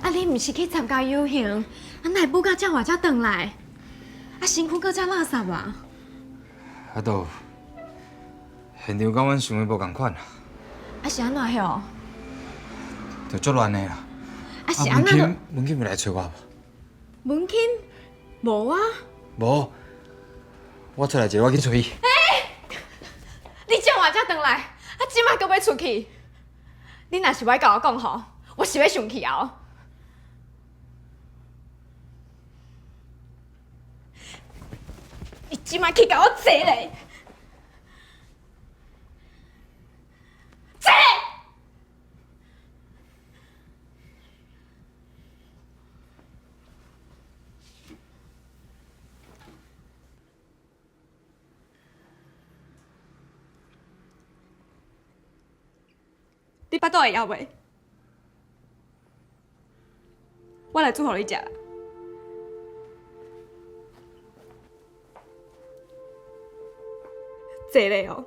啊，你毋是去參加遊行，啊，哪會舞到遮晚才轉來？啊，身軀閣遮垃圾啊！啊，都現場佮阮想的無仝款啦。啊，是按怎樣？就足亂的啦。啊，是按怎？文欽，文欽有來揣我無？文欽，無啊。無，我出來一下，我去揣伊。欸！你遮晚才轉來，啊，這擺閣欲出去？你若是欲共我講吼，我是欲生氣哦。你這擺去共我坐咧，坐！你腹肚會枵袂？我來煮予你食。坐咧哦。